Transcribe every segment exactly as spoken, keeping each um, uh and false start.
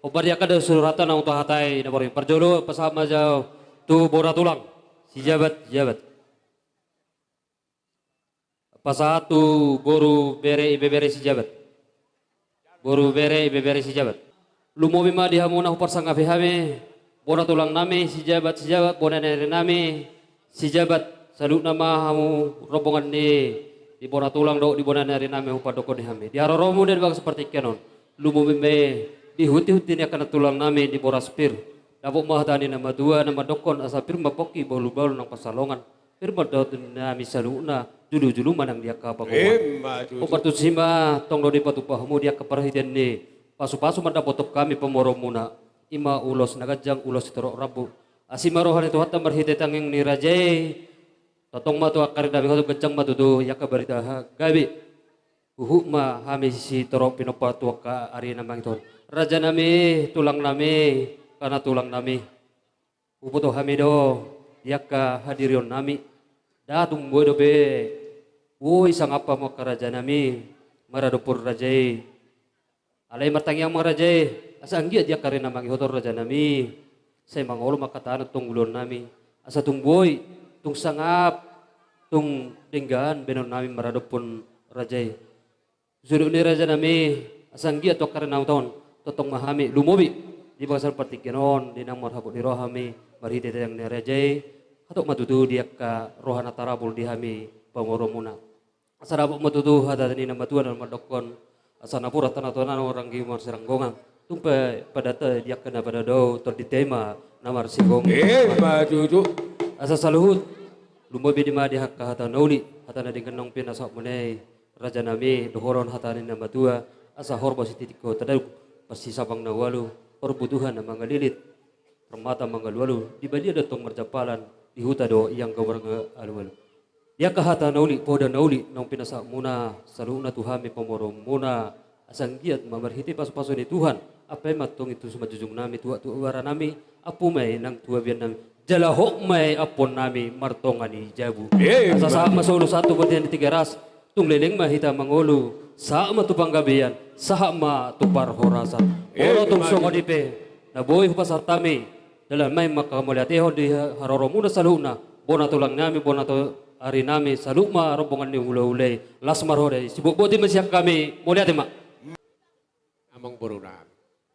Hombar di angka na surat na hutahatai na borngin. Parjolo pasahat ma jo tu bona tulang sijabat, sijabat. Pasahat tu boru bere ibebere sijabat. Boru bere ibebere sijabat. Lumobi ma di hamu na huparsangapi hami, bona tulang nami sijabat, sijabat, bona ni ari nami sijabat, saluhutna ma hamu rombongan ni di bona tulang dohot di bona ni ari nami hupandokkon hami. Di haroromu di bagasan partingkian on. Lumobi ma di hunti-hunti ni angka na tulang nami di boras pir. Dapot ma hata ni na matua na mandokkon asa pir ma pongki bahul-bahul nang pansalongan. Pir ma dohot nami saluhutna, julu-julu ma nang di angka pangomoan. Emma tutu. Hombar tusi ma tong do dipatupa hamu di angka parhitean ni pasu-pasu mandapothon hami pamoruonmuna. I ma ulos na ganjang, ulos sitorop rambu. Asi ma roha ni Tuhanta marhite tangiang ni raja i. Tongtong ma tu angka ari nami, ganjang ma tutu i angka barita gabe. Huhut ma hami sitorop pinompa tu angka ari na mangihut on. Raja nami, tulang nami, angka na tulang nami. Huboto hami do di angka hadirion nami. Nda tung boi dope boi sangap hamu angka raja nami maradophon raja i. Alai martangiang ma raja i, asa anggiat di angka ari na mangihut on raja nami, sai mangolu ma angka tano tong ulaon nami, asa tung boi, tung sangap, tung denggan bahenon nami maradophon raja i. Sude ni raja nami, asa anggiat tu angka ari na mangihut on, tongtong ma hami lumobi di bagasan partingkian on, di na marhabot ni roha hami marhite tangiang ni raja i. Hatop ma tutu di angka roha na tarabul di hami pamoruonmuna. Asa dapot ma tutu hata ni na matua na mandokkon, asa napuran tano tona na ranggi marsiranggongan. Tung pe padata di angka na padao, tondinta i ma na marsigomgoman. Emma tutu. Asa saluhut lumobi ma di angka hata na uli, hata na denggan naung pinasahat muna i raja nami, dohonon hata ni na matua, asa horbo sititik hau tadok, parsisabang na ualu, parbutuhan na mangalilit, permata mangalualu, di balian do tong marjampalan, di huta do i angka marga alualu. Di angka hata na uli, poda na uli naung pinasahat muna saluhutna tu hami pamoruonmuna, asa anggiat ma marhite pasupasu ni Tuhan, ampe ma tong i tu simanjujung nami, tuak tu bara nami, ampu ma i nang tu abian nami, jala hot ma i ampuon nami martonga ni jabu. Asa sahat ma solu sahat tu bontean ni Tigaras, tung leleng ma hita mangolu, sahat ma tu panggabean, sahat ma tu parhorasan. Molo tung songon i pe na boi hupasahat hami, dalan ma i manghamauliatehon di haroromuna saluhutna, bona tulang nami, bona tu ari nami, saluhut ma rombongan ni hulahula i. Las ma roha, disi botboti ma sian hami, mauliate ma. Amang boru nami.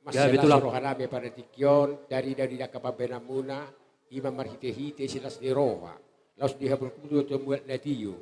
Gabe tulang. Masilas roha nami pada tingki on, dari dari angka pambahenanmuna, i ma marhitehite silas ni roha. Laos dihabotkonmu tu mual na tio.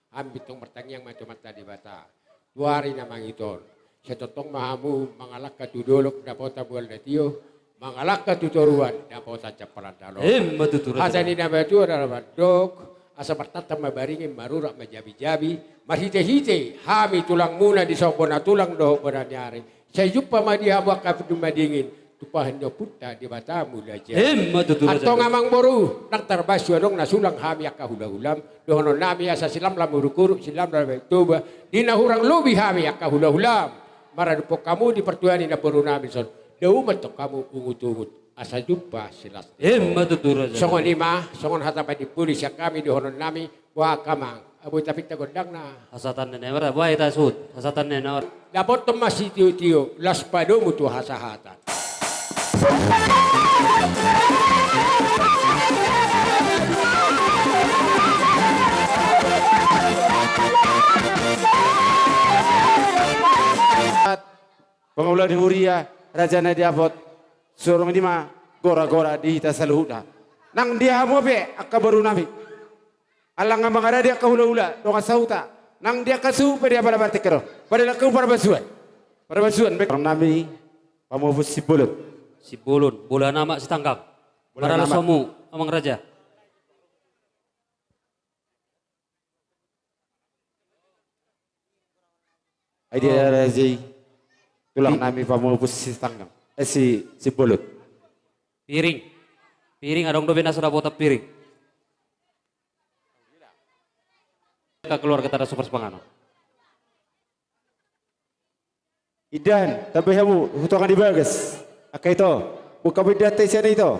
Hami tong martangiang ma tu Amanta Debata. Tu ari na mangihut on. Sai tongtong ma hamu mangalangka tu dolok dapotan mual na tio. Mangalangka tu toruan dapotan jampalan na lomo. Emma tutu raja. Hata ni na matua na mandok. Asa martantan ma baringin, marurat ma jabijabi. Marhitehite hami tulangmuna dison bona tulang dohot bona ni ari. Sai jumpa ma di hamu angka na madingin, tumpahan ni Ompunta Debata Mulajadi. Emma tutu raja. Antong amang boru, ndang tarbahen suanong na sulang hami angka hulahulam, dohonon nami asa silamlam urukuruk, silamlam Toba, di na hurang lobi hami angka hulahulam. Maradophon hamu di partua ni namboru nami dison, dao ma antong hamu ungutungut, asa jumpa silas ni roha. Emma tutu raja. Songon i ma, songon hata panimpuli sian hami dohonon nami, boha angka amang. Boi tapinta gondangna. Hasahatan ni na mara, boha hita suhut hasahatan ni na mara. Dapothon ma sitiotio, laos padomu tu hasahatan. Pangula ni huria, raja na dapot, songon i ma gora-gora di hita saluhutna. Nang di hamu pe angka boru nami. Allang ma mangarade angka hulahula, dongan sahuta. Nang di angka suhut pe di apala batik kero. Pada laku parbasuan. Parbasuan, baik. Orang nami, pamupus Simbolon. Simbolon, bola nama Sitanggang. Bola nama. Maralus hamu, amang raja. Ai dia raja i. Tulang nami pamupus Sitanggang. Eh, si, Simbolon. Piring. Piring, adong dope na so dapotan piring. Angka keluarga tanda super sepanganon. Indahan, tambai hamu, hutongan di bagas. Angka ito, buka bidata isian ito.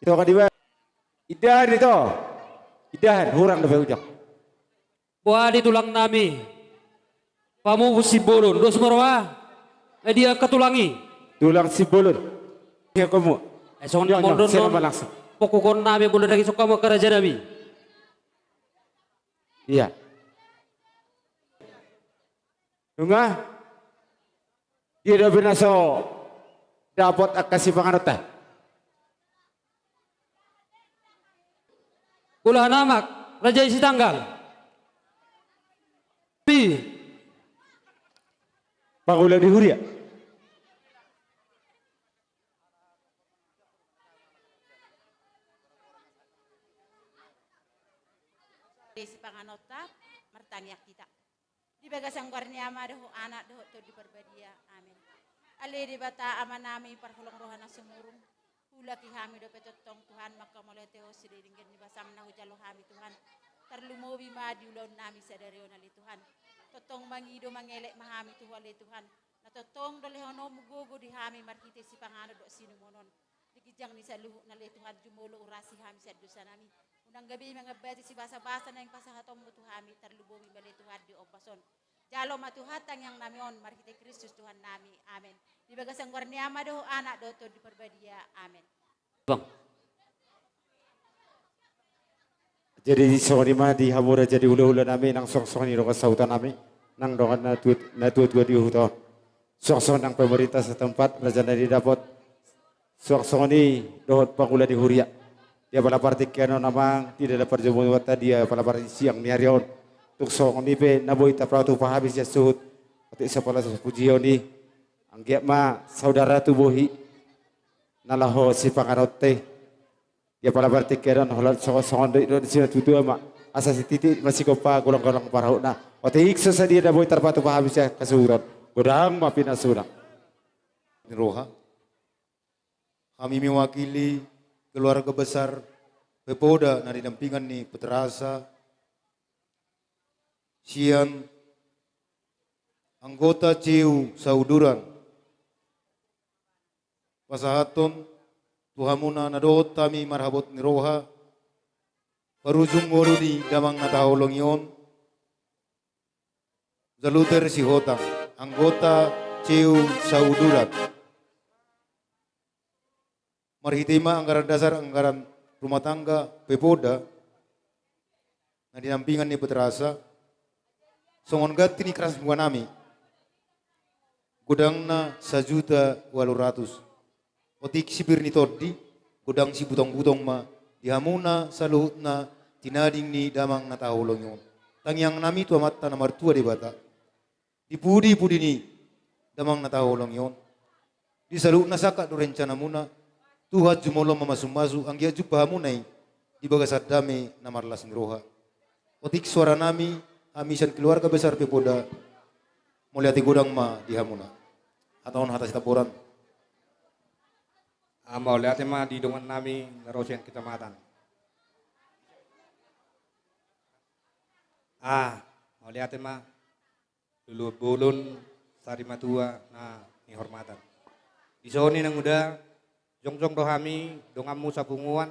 Ito angka di bagas. Indahan ito. Indahan, hurang dope ujak. Boha di tulang nami. Pamupus Simbolon, dos ma roha. Eh, dia angka tulang i. Tulang Simbolon. Ia komu. Eh, songon Yo, yo, mondon sila non. Malangsung. Pokokon nami molo daging sokka mo karaja nami. Iya. Nunga? Ia dope na so dapot angka sipanganonta. Ulaon amak, Raja i Sitanggang. Pi. Pangula ni huria. Di sipanganonta, martangiang hita. Di bagasan goar ni Ama dohot Anak dohot Tondi Parbadia. Amen. Ale Debata Amanami parholong roha na sumurung, huulaki hami dope tongtong Tuhan manghamauliatehon sude denggan ni basam na hujalo hami Tuhan. Tarlumobi ma di ulaonnami sadari on ale Tuhan. Tongtong mangido mangelek ma hami tu Ho ale Tuhan. Na tongtong do lehononmu gogo di hami marhite sipanganon dohot sinumonon. Di ginjang ni saluhutna ale Tuhan jumolo urasi hami sian dosanami. Unang gabe mangambati sibasabasa naeng pasahatonmu tu hami tarlumobi ma ale Tuhan di ombas on. Jalo ma Tuhan tangiangnami on marhite Kristus Tuhannami. Amen. Di bagasan goar ni Ama dohot Anak dohot Tondi Parbadia. Amen. Bang. Jadi songon i ma di hamu raja ni hulahulanami nang songon i dongan sahutanami nang dongan na tua, na tuatua di huta on. Songon nang pemerintah setempat raja na di dapot. Songon i dohot pangula ni huria. Di apala partingkian on amang di dalam parjamuanta di apala parsiang ni ari on. Tung songon i pe na boi tarpatupa hami sian suhut. Otik sapala sapujion i. Anggiat ma saudara tu bohi. Na laho sipanganonta i. Ia pala partingkian on holan songon songon dohot do di sinatuatua ma. Asa sititi ma sigompa golanggolang parahutna. Otik so sadia na boi tarpatupa hami sian hasuhuton. Godang ma pinasuna. Ni roha. Hami mewakili keluarga besar Pepoda na dinampingan ni Petrasa sian anggota Ceu Sauduran. Pasahathon tu hamuna na dohot hami marhabot ni roha, parujung ngolu ni damang na taholongi on, Jaluter Sihotang, anggota Ceu Sauduran. Marhite i ma anggaran dasar anggaran rumah tangga Pepoda, na dinampingan ni Petrasa, songon ganti ni keras muanami. Godangna sajuta ualu ratus. Otik sipir ni tondi, godang sibutongbutong ma, di hamuna saluhutna tinading ni damang na taholongi on. Tangiangnami tu Amanta na martua Debata. Di pudi-pudi ni damang na taholongi on. Di saluhutna sangkap do rencanamuna, Tuhan jumolo mamasumasu anggiat jumpa hamuna i, di bagasan dame na marlas ni roha. Otik suaranami, hami sian keluarga besar Pepoda, mauliate godang ma di hamuna. Hatahon hata sitamboran. Ah, mauliate ma di dongannami na ro sian kecamatan. Ah, mauliate ma. Luluan bolon, sari matua na nihormatan. Dison i Nanguda, jongjong do hami donganmu sapunguan,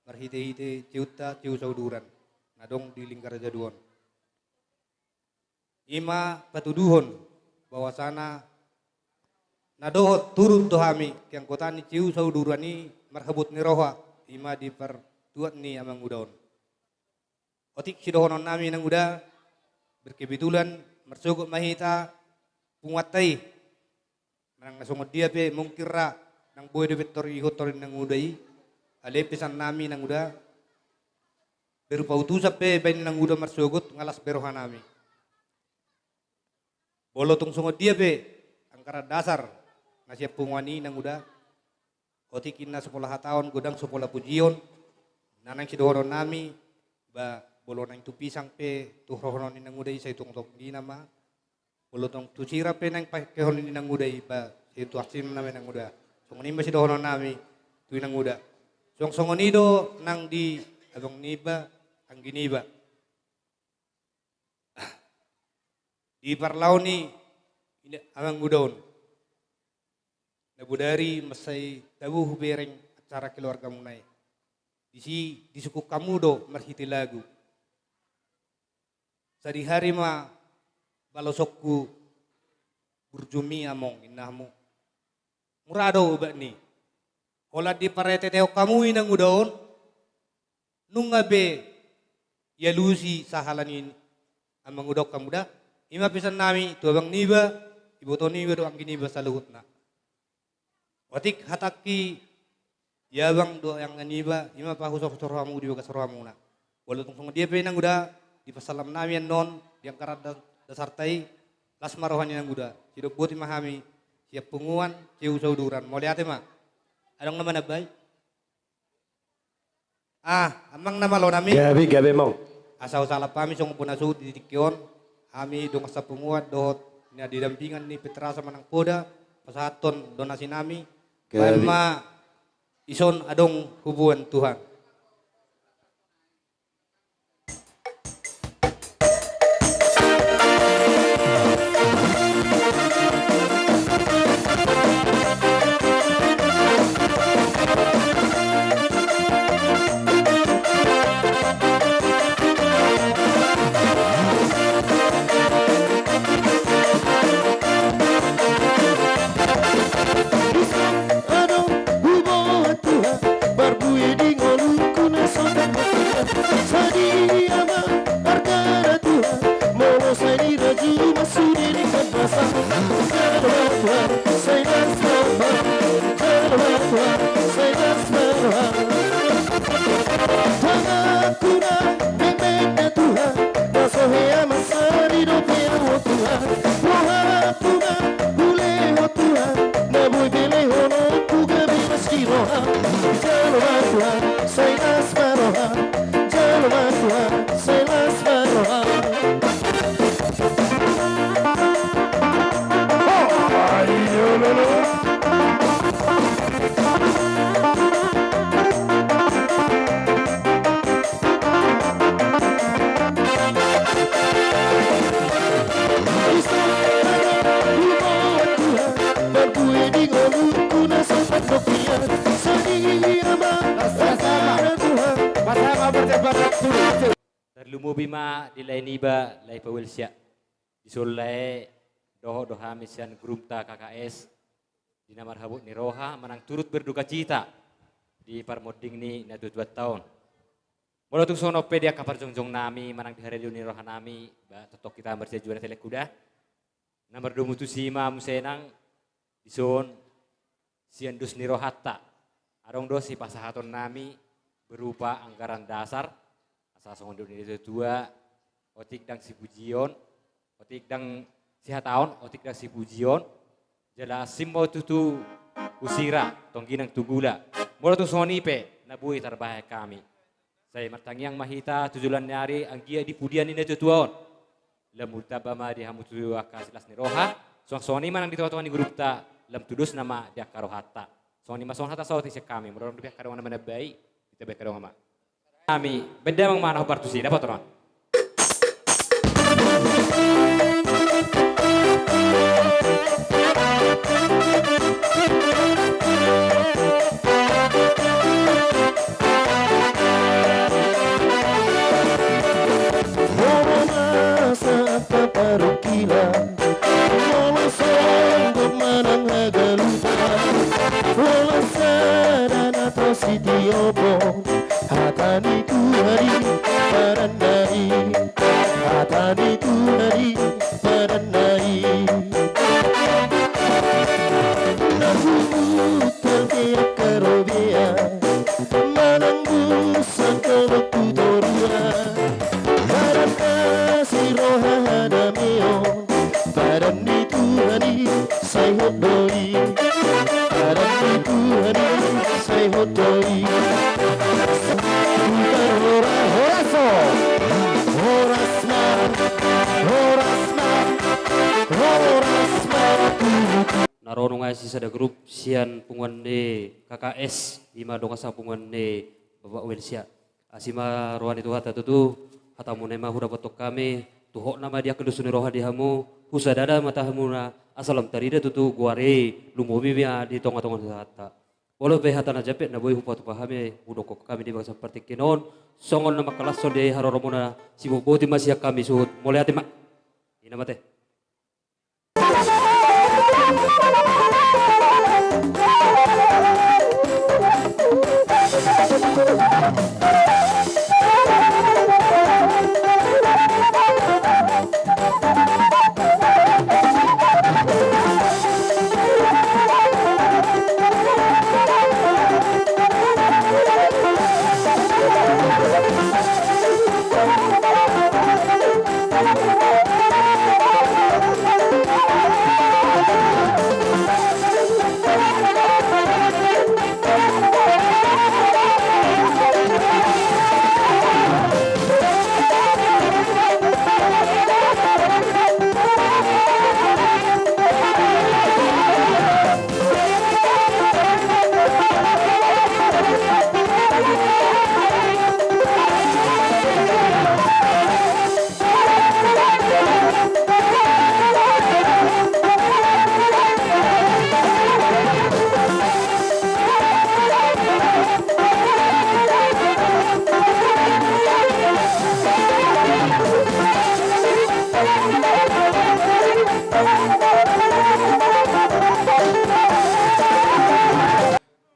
marhitehite ceunta Ceu Sauduran, na adong di Linggarjadu on. I ma patuduhon bahwasana na dohot turut do hami keanggotaan ni Ceu Sauduran i marhabot ni roha, i ma di partuat ni amanguda on. Otik sidohononnami Nanguda, berkebetulan marsogot ma hita punguanta i. Manang na songon dia pe mungkin ra nang boi dope tor ihut tor ni Nanguda i, alai pesannami Nanguda, berupa utusan pe baen ni Nanguda marsogot nga las be rohanami. Molo tung songon dia pe anggaran dasar na sian punguan i Nanguda, otik inna so pola hataon godang so pola pujion, na naeng sidohononnami, ba molo naeng tu pisang pe tu rohonon ni Nanguda i sai tongtong dina ma, molo tong tu sira pe naeng pakehonon ni Nanguda i ba sai tu arsina ma Nanguda. Songon i ma sidohononnami tu Nanguda. Songon songon i do nang di abang niba, anggi niba. Di parlao ni amanguda on, na bodari mansai tabo hubereng acara keluargamuna i. Disi disungkun hamu do marhite lagu. Sadihari ma balosonku burjumi among inna hamu. mura do obat ni. Holan diparetetehon hamu inanguda on, nunga be ialusi sahala ni amangudahon hamu da. I ma pesan nami tu abang niba, iboto niba dohot anggi niba saluhutna. Otik hatangki di abang dohot anggi niba, i ma pahusorhusor hamu di bagas rohamuna. Molo tung songon dia pe inanguda, dipasalam nami annon di angka adat dasarta i, las ma roha ni inanguda. Sidok boti ma hami sian punguan Siusa Uduran. Mauliate ma. Adong na manambai? Ah, amang na malo nami. Gabe, gabe, Amang. Asa husalap hami songon puna suhut di tingki on, hami dongan sapunguan dohot na di dampingan ni Petrasa Manang Poda, pasahathon donasi nami. Gabe. Baen ma ison adong huboan Tuhan. Adong huboan Tuhan, marbue di ngolungku na so tangkas. Sadia ma argana Tuhan, molo sai nirajuma sude denggan basa. Jalo ma Tuhan, sai las ma roha. Jalo ma Tuhan, sai las ma roha. Tanganku na mekmekna Tuhan, na so hea mansari dope ahu Tuhan. Rohangku na hulehon Tuhan, na boi be lehononku gabe las ni roha. Jalo ma Tuhan, sai las ma roha. Jalo ma Tuhan, sai las ma roha. Tarlumobi ma di lae niba, lae Pauelsia. Di son lae, dohot do hami sian grupta K K S, di na marhabot ni roha manang turut berdukacita di parmonding ni natuatuanta on. Molo tung songon on pe di angka parjongjong nami manang di harelion ni roha nami, ba tongtong hita marsianjuan na telek huda. Na mardomu tusi ma muse nang di son sian dos ni rohanta. Adong do sipasahaton nami berupa anggaran dasar, asa songon didok ni natuatua, otik ndang sipujion, otik ndang sihataon, otik ndang sipujion, jala asing ma tutu usira, tonggi nang tu gula. Molo tung songon i pe, na boi tarbahen hami. Sai martangiang ma hita tu joloan ni ari anggiat di pudian ni natuatua on. Lam murtaba ma di hamu tu angka silas ni roha, suang songon i ma nang di tongatonga ni grupta, lam tudos nama di angka rohanta. Songon i ma songon hata saotik sian hami, molo adong dope angka dongan na manambai, hita baen angka dongan ma. Hami, baen damang ma na hombar tusi, dapot roha. Molo masa angka parungkilon, molo songgop manang hagalupan, molo sada na tau sitiopon, hata ni Tuhan i padan na i, hata ni Tuhan i padan na i. Na hubuthon ke angka robean, manang busan holong tu toruan, padan asi roha hadameon, padan ni Tuhan i sai hot do i, padan ni Tuhan i sai hot do i. Tukar hora, horas ho. Horas ma, horas ma, horas ma. Na ro nunga sisada grup sian punguan ni K K S, i ma dongan sapunguan ni Bapak Welsia. Asi ma roha ni Tuhanta tutu, hatamuna i ma hudapothon hami, tu hot nama di angka dos ni roha di hamu, husadada ma tahe muna, asa lam tarida tutu goar i lumobi ma di tongatonga ni hata. Molo pe hata na jampek na boi hupatupa hami, hudokkon hami di bagasan partingkian on, songon na mangkalashon di haroromuna, sibotboti ma sian hami suhut, mauliate ma. Ina mate.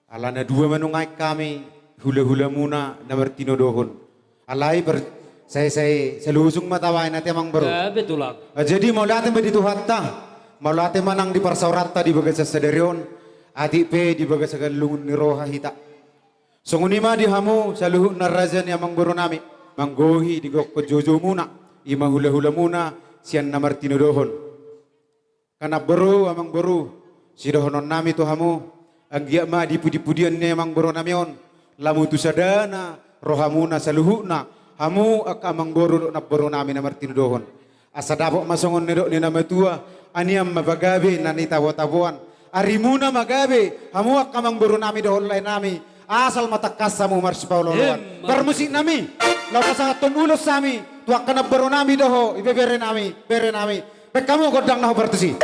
Ala na dua manungkun hami hula-hulamuna na martinodohon. Alai ber-, sai, sai, sai losung ma tabaen ate, amang boru. Gabe, Tulang. Ah, jadi mauliate ma di Tuhanta, mauliate ma nang di parsaoranta di bagasan sadari on, atik pe di bagasan gelleng ni roha hita. Songon i ma di hamu saluhutna raja ni amang boru nami, manggohi digokhon jou-joumuna, i ma hula-hulamuna sian na martinodohon. Angka namboru, amang boru, sidohonon nami tu hamu, anggiat ma di pudi-pudian ni amang boru nami on, lamu tu sadana rohamuna saluhutna, hamu angka amang boru dohot namboru nami na martinodohon. Asa dapot ma songon nidok ni na matua, anian ma pagabe na nitabo-taboan. Arimuna ma gabe, hamu angka amang boru nami dohot lae nami, asal ma tangkas hamu marsipaolo-oloan. Emma. Parmusik nami, laho pasahathon ulos hami tu angka namboru nami dohot ibebere nami, bere nami. Baen hamu gondang na hombar tusi.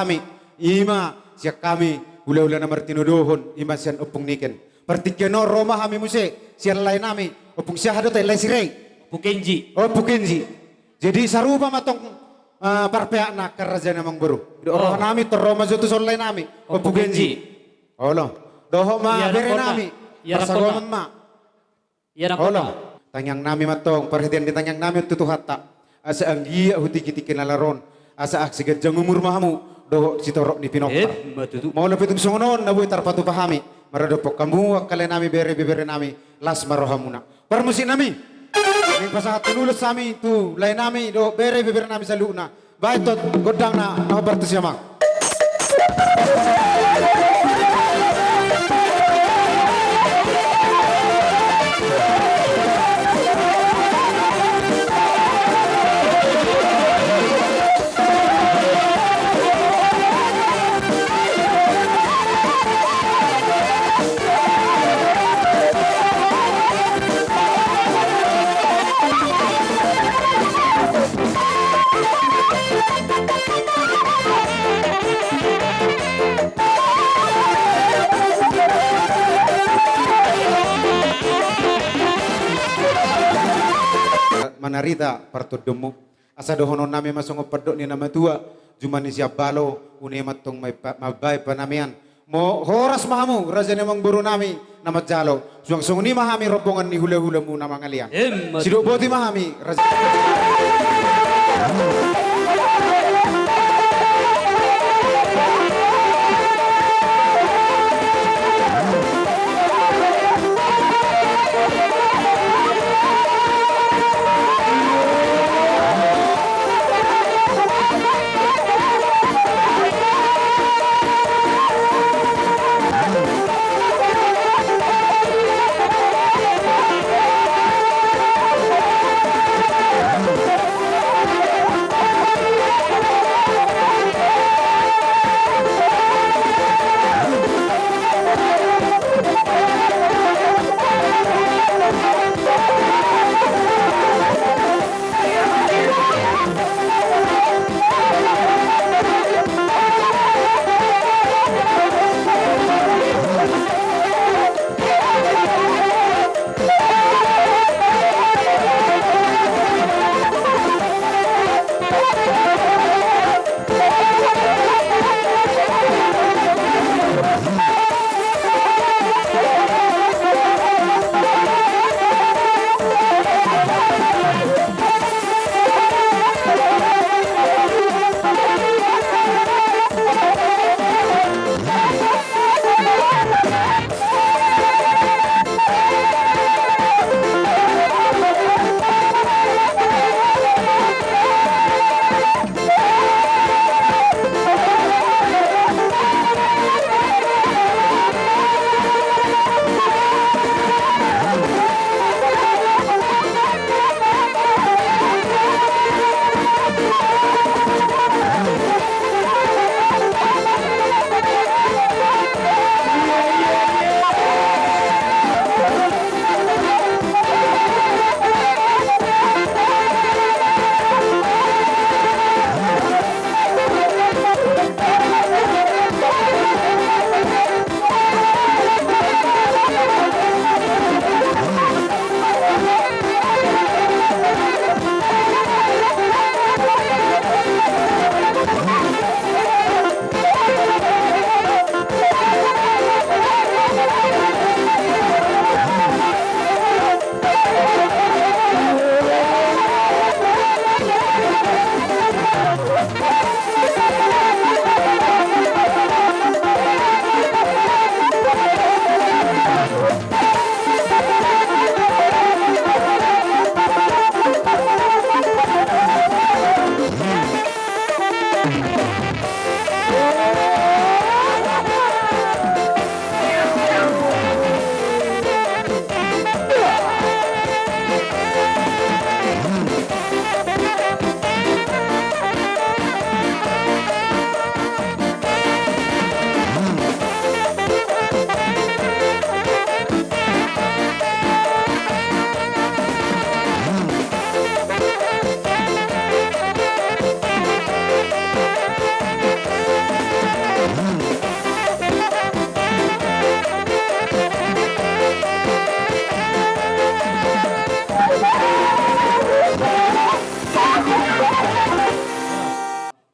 Hami, i ma sian hami hula-hula na martinodohon, i ma sian Ompung Niken. Partingkian on ro ma hami muse sian lae nami, Ompung sia, aha do ate, lae Sirait? Ompung Kenji. Ompung Kenji. Jadi sarupa ma tong, eh, parpeakna, angka raja ni amang boru. Di roha nami tong ro ma jo tu son lae nami, Ompung Kenji. Olo. Dohot ma bere nami. Parsagoman ma. Olo. Tangiang nami ma tong, parhitean ni tangiang nami tu Tuhanta, asa anggiat hutingki-tingki nalaon, asa asi ganjang umur ma hamu dohot sitorop ni pinompar. Emma tutu. Molo pe tung songon on na boi tarpatupa hami maradophon hamu angka lae nami, bere, ibebere nami, las ma rohamuna. Parmusik nami, naeng pasahathon ulos hami tu lae nami dohot bere, ibebere nami saluhutna. Baen tu gondangna na hombar tusi, amang. Manarita partondonmu. Asa dohonon nami ma songon pandok ni na matua, juma ni siambalo, une ma tong mambaen panamean. Mo horas ma hamu raja ni amang boru nami na manjalo. Suang songon i ma hami rombongan ni hula-hulamu na mangalean. Emma tutu. Sidok boti ma hami raja.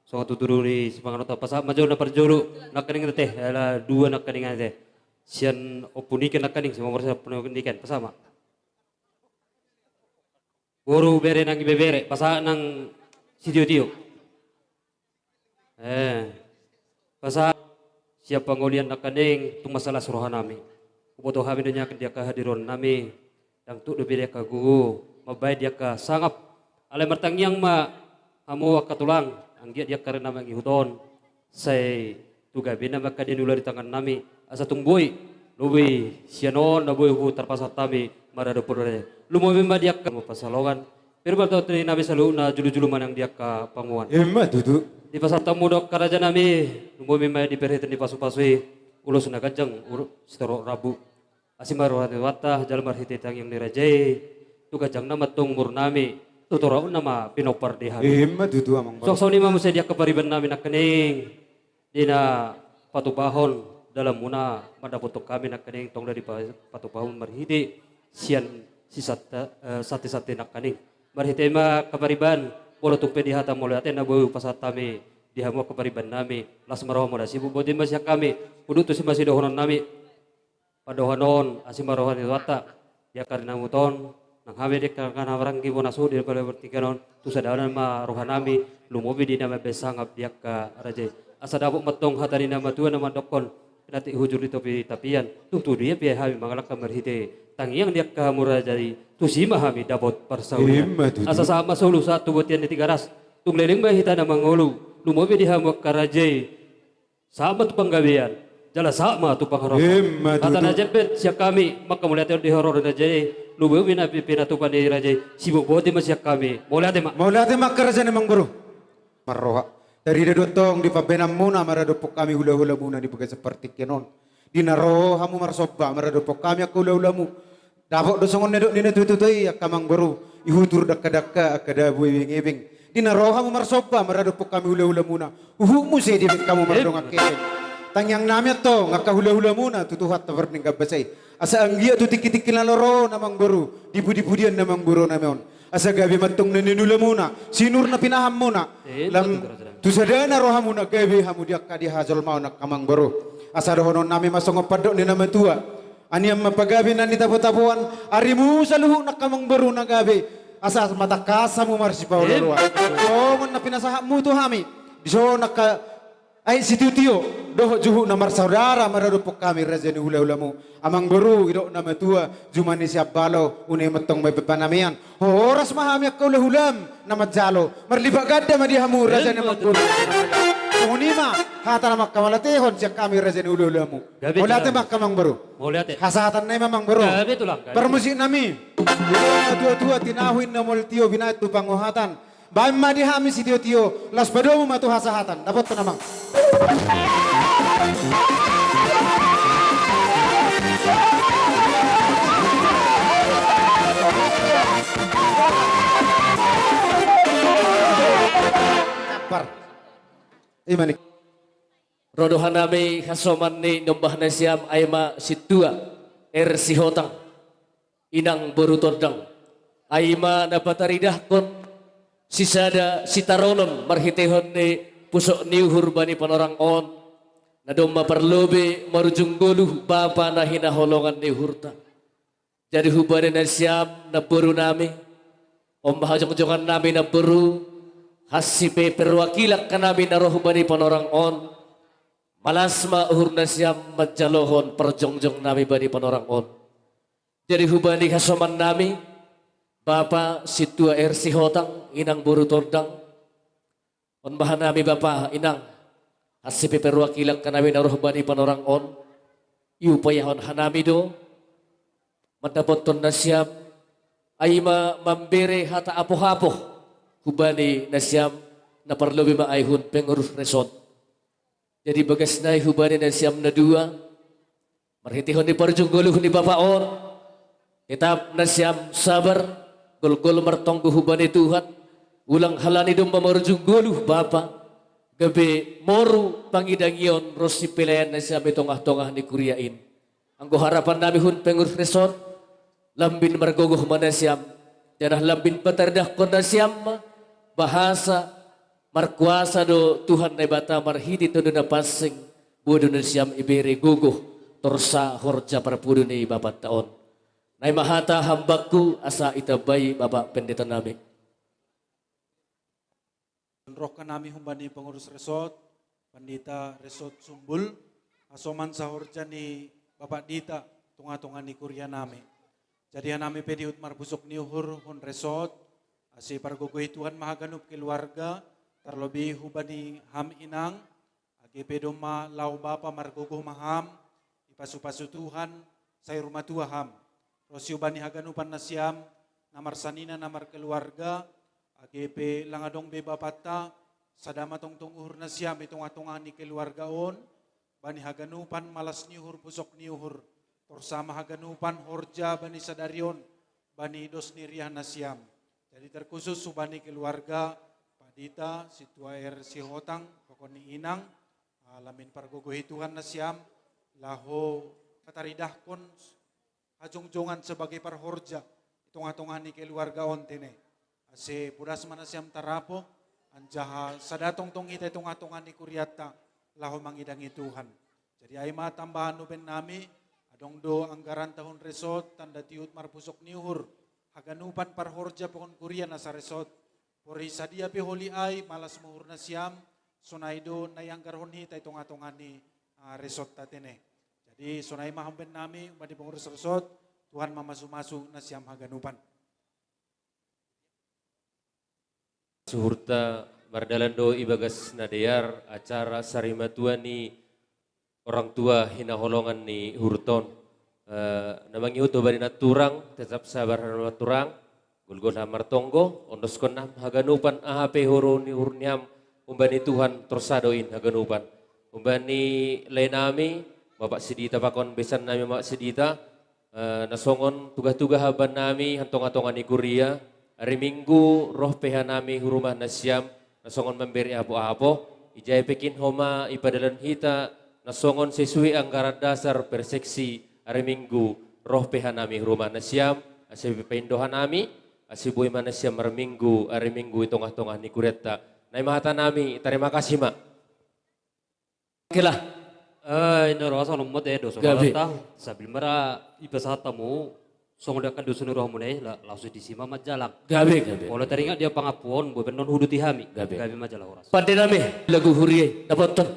Songon tutu do ni sipanganon ta, pasahat ma jo na parjolo nangkaning ate, ala dua nangkaning ate. Sian Ompu Niken nangkaning, sian Ompu Niken, pasahat ma. Boru, bere nang ibebere, pasahat nang sitiotio. Eh, pasahat sian pangolian nangkaning, tung mansai las rohanami. Huboto hami do nian di angka hadiruannami, ndang tuk dope di angka gogo, mambahen di angka sangap. Alai martangiang ma hamu angka tulang, anggiat di angka ari na mangihut on, sai tu gabe nama angka na niula di tangannami, asa tung boi, lobi sian on na boi hutarpasahat hami maradophon raja. Lumobi ma di angka pansalongan, pir ma tu tondi nami saluhutna, julujulu ma nang di angka panguan. Ima tutu. Dipasahat hamu do angka rajanami, lumobi ma di parhitean ni pasupasu i, ulos na ganjang, ulos sitorop rambu. Asi ma roha ni Tuhanta, jala marhite tangiang ni raja i, tu ganjang nama tong umurnami, tu toraon nama pinompar di hami. Ima tutu, amang. Suang songon i ma muse di angka paribannami nangkaning, di na patupahon dalanmuna mandapothon hami nangkaning, tong na dipatupahon marhite sian si santa-, eh, sante-sante nangkaning. Marhite ma angka pariban, molo tung pe di hata mauliate na boi hupasahat hami di hamu angka paribannami, las ma rohamuna, sibuk boti ma sian hami, hundul tusi ma sidohononnami. Pandohan on, asi ma roha ni Tuhanta, di angka ari na mangihut on, nang hami di angka na maranggi bona suhut di partingkian on, tu sada nama rohanami, lumobi di na mambahen sangap di angka raja i. Asa dapot ma tong hata ni na matua na mandokkon, pinatik hujur di topi tapian, tung tu dia pe hami mangalangka marhite tangiang di angka hamu raja i, tusi ma hami dapot parsaulian. Ima tutu. Asa sahat ma solu sahat tu bontean ni Tigaras, tung leleng ma hita na mangolu, lumobi di hamu angka raja i, sahat ma tu panggabean, jala sahat ma tu pangharapan. Ima tutu. Hata na jempek sian hami, manghamauliatehon di haroro ni raja i, lumobi na pi-, pinatupa ni raja i, sibuk boti ma sian hami. Mauliate ma. Mauliate ma angka raja ni amangboru. Marroha. Tarida do antong di pambahenanmuna maradophon hami hulahulamuna di bagasan partingkian on. Di na ro hamu marsomba maradophon hami angka hulahulamu. Dapot do songon na nidok ni natuatua i, angka amangboru, ihutur dangkadangka, angka dabu ebengebeng. Di na ro hamu marsomba maradophon hami hulahulamuna, huhut muse dibahen hamu mardongan hepeng. Tangiangnami antong angka hulahulamuna tu Tuhanta pardenggan basa i, asa anggiat tu tingkitingki na ro on, amangboru, di pudipudian ni amangborunami on, asa gabe ma antong na niulamuna, sinur na pinahanmuna. Lam tu sadana rohamuna, gabe hamu di angka di hajolmaon, angka amangboru. Asa dohononnami ma songon pandok ni na matua: Anian ma pagabe na nitapotapoan, arimu saluhutna, angka amangboru, na gabe, asa ma tangkas hamu marsipaolooloan. Songon na pinasahatmu tu hami dison, angka aek sitiotio dohot juhut na marsaudara maradophon hami raja ni hulahulamu. Amangboru, didok na matua: Jumani sian balo, unang ma antong bahen panean. Horas ma hami angka hulahulam na manjalo. Marlipat ganda ma di hamu raja ni amangboru. Songon i ma hata na manghamauliatehon sian hami raja ni hulahulamu. Mauliate ma, angka amangboru. Mauliate. Hasahatan nai ma, amangboru. Gabe, tulang, gabe. Parmusiknami. Natuatua tinahu, inna molo tio binahen tu pangohatan. Bahen ma di hami sitiotio, laos padomu ma tu hasahatan. Dapothon, amang. Sabar. Ima ni. Ro do hanami hasoman ni nombah nasiam, ai ma sintua R. Sihotang, inang boru Tondang, ai ma na pataridahkon sisada sitaronon marhitehon ni pusok ni uhur bani panorang on, na domma parlobi marujung goluh bapa na hinaholongan ni uhurta. Jadi hubani nasiam namborunami, on ma hajongjongannami namboru, hansi pe perwakilan hanami na ro hubani panorang on, malas ma uhur nasiam manjalohon parjongjongnami bani panorang on. Jadi hubani hasomannami, Bapa Sintua R. Sihotang, Inang boru Tondang, on ma hanami bapa, inang, hansi pe perwakilan hanami na ro bani panorang on, iupayahon hanami do mandapothon nasiam, ai ma mambere hata apohapoh hubani nasiam, na parlobi ma aihon pengurus resort. Jadi bagas nai hubani nasiam na dua, marhitehon ni parjong goluh ni bapa on, tetap nasiam sabar, golgol martonggo hubani Tuhan, ulang halani domma marujung goluh bapa, gabe moru pangidangion ronsi pelayan nasiam i tongah-tongah ni kuria in. Anggo harapannami hun pengurus resort, lambin margogoh ma nasiam, janah lambin pataridahkon nasiam ma bahasa Markuasa do Tuhan Debata marhite Tondi na pansing, boi do nasiam ibere gogo torsa horja parpudi ni bapanta on. Na i ma hata hambangku asa ditambai Bapak Pendeta nami. Roha nami humbani pengurus resort, Pandita Resort Sumbul, hasoman sahorja ni Bapak Dita, tonga-tonga ni kuria nami. Jadi hami pe diutus marpusok ni uhur hon resort, asa pargogohi Tuhan ma haganup keluarga, tarlobi hubani ham inang, age pe domma laho bapa margogo ma ham, dipasu-pasu Tuhan, sai martua ham. Ro si hubani haganupan nasiam, na marsanina na markeluarga, age pe lang adong be bapanta, sada ma tongtong uhur nasiam di tonga-tonga ni keluarga on, bani haganupan malas ni uhur pusok ni uhur, torsa ma haganupan horja bani sadari on, bani dos ni riah nasiam. Jadi terkhusus hubani keluarga, Pandita, Sintua R. Sihotang, pokokni inang, ah, lamin pargogohi Tuhan nasiam, laho pataridahkon hajongjongan sebagai parhorja di tonga-tonga ni keluarga on tene. Asa podas ma nasiam tarapo, anjaha sada tongtong hita di tonga-tonga ni kurianta, laho mangidangi Tuhan. Jadi ai ma tambahan uben nami, adong do anggaran tahun resort, tanda tiut marpusok ni uhur, haganupan parhorja pokon kuria na saresort, pori sadia pe holi ai, malas ma uhur nasiam, sonai do na ianggarhon hita di tonga-tonga ni, ah, resort ta tene. Jadi sonai ma uben nami, uben ni pengurus resort, Tuhan mamasu-masu nasiam haganupan. Suhurta mardalan do ibagas na dear acara sarimatua ni orang tua hinaholongan ni uhurta on. Eh, na mangihut do bani na turang, tetap sabar na turang, golgol ham martonggo, ondoskon ham haganupan aha pe huhut ni uhur ni ham, umbani Tuhan torsa do i haganupan. Umbani lae nami, Bapak Sidita pakon besan nami Bapak Sidita, eh, na songon tuga-tuga haban nami, han tonga-tonga ni kuria, ari Minggu, roh pe hanami hu rumah nasiam, na songon mambere apo-apo, ijai pe kin homa ipadalan hita, na songon sesuai anggaran dasar per seksi, ari Minggu, roh pe hanami hu rumah nasiam, asa ipaindo hanami, asa boi ma nasiam marminggu, ari Minggu di tonga-tonga ni kurianta. Na i ma hata nami, tarima kasih ma. Oke lah. Eh, inna roha songon mate, dosa. Gabe. Sambil mara ipasahat hamu, songon dia kan dosa ni rohamu ne, la-, langsung disi ma manjalang. Gabe, gabe. Molo taringot dia pangampuon, boi pe annon huuduti hami. Gabe. Gabe manjalang horas. Pande nami, lagu huria, dapothon.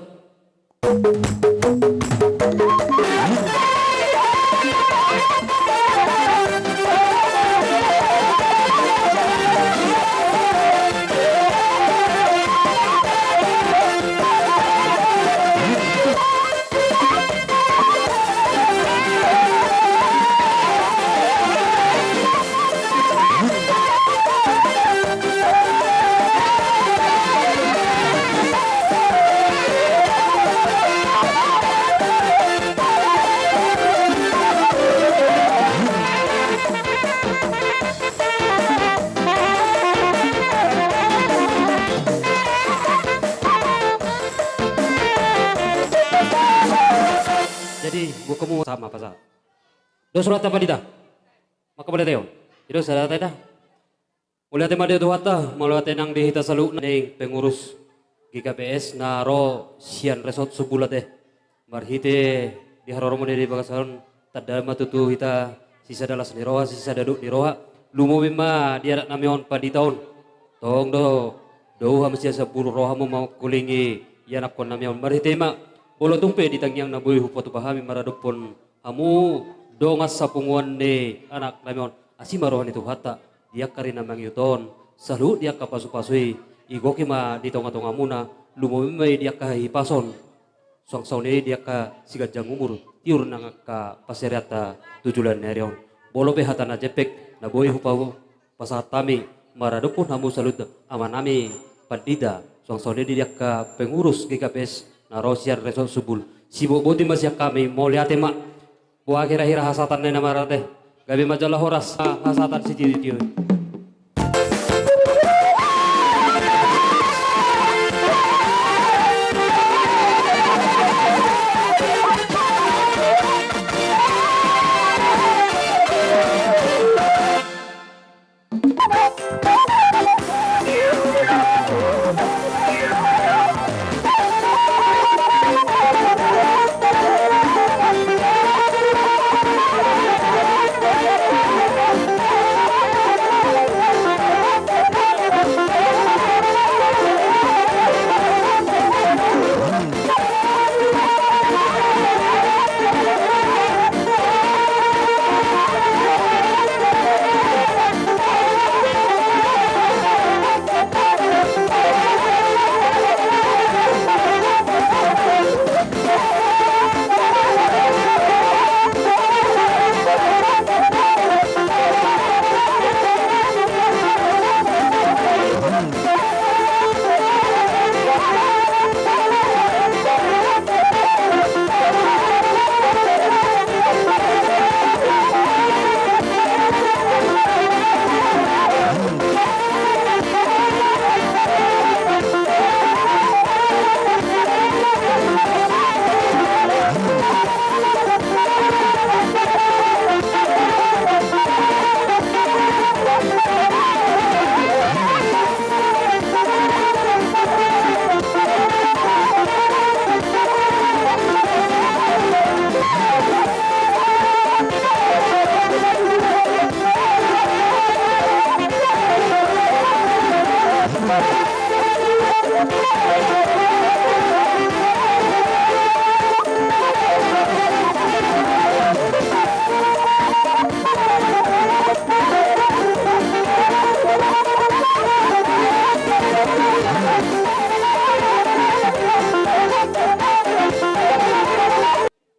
Jadi, bukamu sama, Pak Sa. Dos rohanta, Pandita. Maka boleh teo. Ido sada teta. Mauliate ma di Tuhanta, mauliate nang di hita saluhutna ni pengurus G K P S na ro sian Resort Sumbul ate. Marhite di haroromu di bagasan on, tanda ma tutu hita sisada las ni roha, sisada dok ni roha. Lumobi ma di anak nami on, Pandita on. Tong do, dao hami sian sambulu rohamu mangkulingi ianakhon nami on. Marhite ma, molo tung pe di tangiang na boi hupatupa hami maradophon hamu dongan sapunguan ni anak nami on. Asi ma roha ni Tuhanta, di angka ari na mangihut on, saluhut di angka pasupasu i, igohi ma di tongatongamuna, lumobi ma i di angka hahipason, suang songon i di angka siganjang umur, tiur nang angka pansarianta tu joloan ni ari on. Molo pe hata na jempek, na boi hupa-, pasahat hami, maradophon hamu saluhut, amanami, Pandita, suang songon i di angka pengurus G K P S, na ro sian Resort Sumbul. Sibotboti ma sian hami, mauliate ma. Boha hira-hira hasahatan ni na marate. Gabe ma jala horas, hasahatan sitio-tio.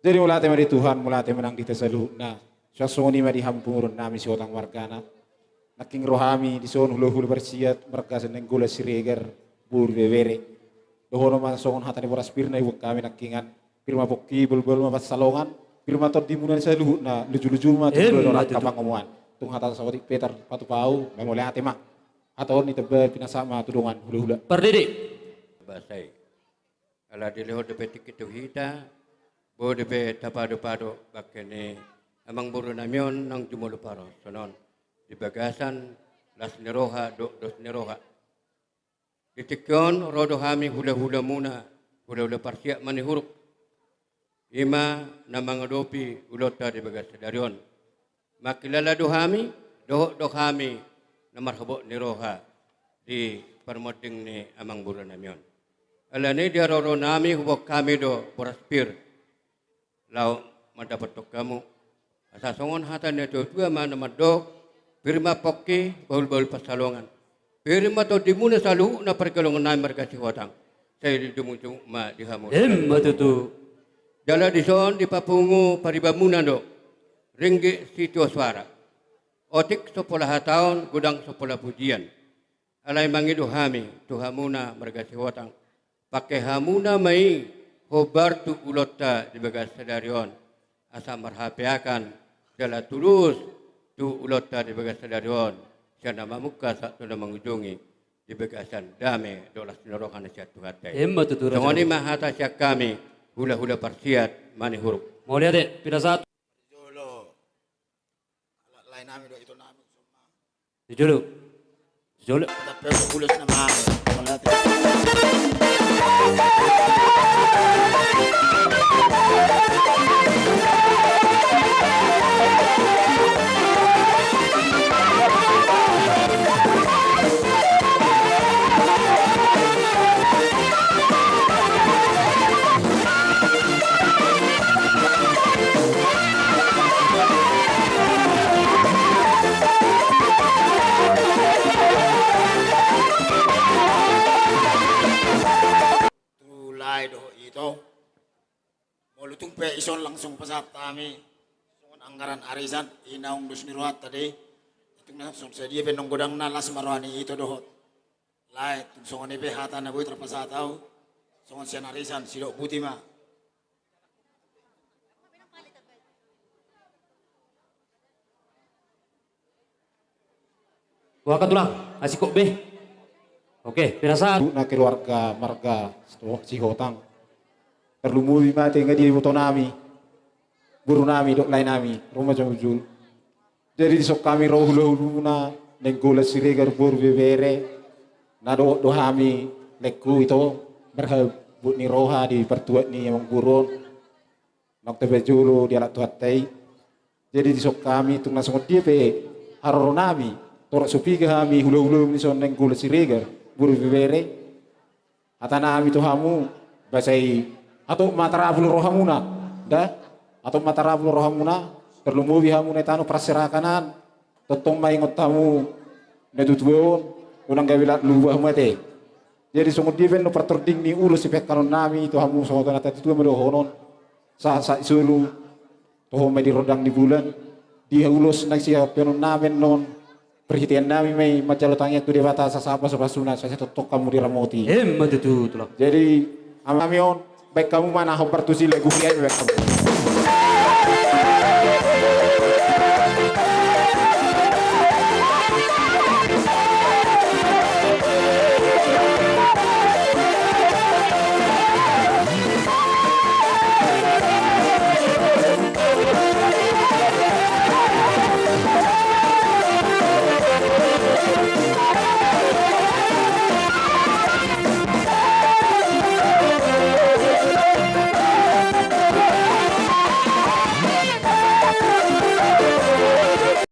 Jadi mauliate ma di Tuhan, mauliate ma nang di hita saluhutna. Suang songon i ma di hamu pamoruon nami Sihotang margana. Nangkin ro hami dison hulahula parsiat marga Nainggolan Siregar, boru Bebere. Dohonon ma songon hata ni boras pir na iboan hami nangkiningan. Pir ma pongki, bahulbahul ma pansalongan. Pir ma tondimuna saluhutna, lujuluju ma tu Em, bulan ma rangka tutu. Pangomoan. Tung hata saotik pe tarpatupa au, mauliate ma. Hata on i tamba pinasahat ma tu dongan hulahula. Pardede. Basa i. Ala dilehon dope tingki tu hita, boi dope tapadopado bangke ni amangboru nami on naung jumolo parhosonon di bagasan las ni roha dohot dos ni roha. Di tingki on ro do hami hulahulamuna, hulahula parsiat Manihuruk. I ma na mangadopi ulaonta di bagasan sadari on. Mangkilala do hami, dohot do hami na marhabot ni roha di parmonding ni amangboru nami on. Alani i di haroro nami huboan hami do boras pir laho mandapothon hamu. Asa songon hata ni natuatua ma na mandok, pir ma pongki, bahulbahul pansalongan. Pir ma tondimuna saluhutna parjolongan nami marga Sihotang. Sai dumudung ma di hamu. Em, ma tutu. Jala dison dipapungu paribanmuna do ringgit sitio suara, otik so pola hataon, godang so pola pujian. Alai mangido hami tu hamuna marga Sihotang, pangke hamuna ma i hombar tu ulaonta di bagasan sadari on, asa marhapeakan jala tulus tu ulaonta di bagasan sadari on, sian na mamungka sahat tu na mangujungi di bagasan dame dohot las ni roha na sian Tuhanta i. Em, ma tutu, Raja. Songon i ma hata sian hami hulahula parsiat Manihuruk. Mauliate, pinasahat. Jolo. Alak lae nami dohot ito nami. Jolo. Jolo. Tapi aku ulas nama. Mauliate. Tu lae dohot ito. Molo tung pe ison langsung pasahat hami songon anggaran arisan, i naung dos ni rohanta do i. Tung na songon sadia pe nang godangna, las ma roha ni ito dohot lae, tung songon i pe hata na boi tarpasahat au songon sian arisan, sidok buti ma. Waka tulang, asik kok be. Oke, pinasahat. Na keluarga marga Sihotang. Tarlumobi ma te nga dia iboto nami, boru nami dohot lae nami, ro ma jolo. Jadi dison hami ro hulahulana Nainggolan Siregar boru Bebere, na dohot do hami laengku ito, marhabot ni roha di partuat ni amangboru on. Naung tamba jolo dialap Tuhanta i. Jadi dison hami tung na songon dia pe haroro nami, torop so piga hami hulahula ni son Nainggolan Siregar boru Bebere. Hata nami tu hamu, basa i, hatop ma tarapul rohamuna, da? Hatop ma tarapul rohamuna, tarlumobi hamu na di tano parserahan an, tongtong ma ingot hamu na tuatua on, unang gabe laklubah ma te. Jadi songon dia pe annon partording ni ulos sipeakkanon nami tu hamu songon na tuatua ma dohonon, sahat sahat ni solu, toho ma di rondang ni bulan, di ulos na sipeakkanon nami annon, parhitean nami ma i manjalo tangiang tu Debata asa sahat pasupasuna, asa tongtong hamu diramoti. Emma tutu, tulang. Jadi, amang nami on, baen hamu ma na hombar tusi lagu hian baen hamu.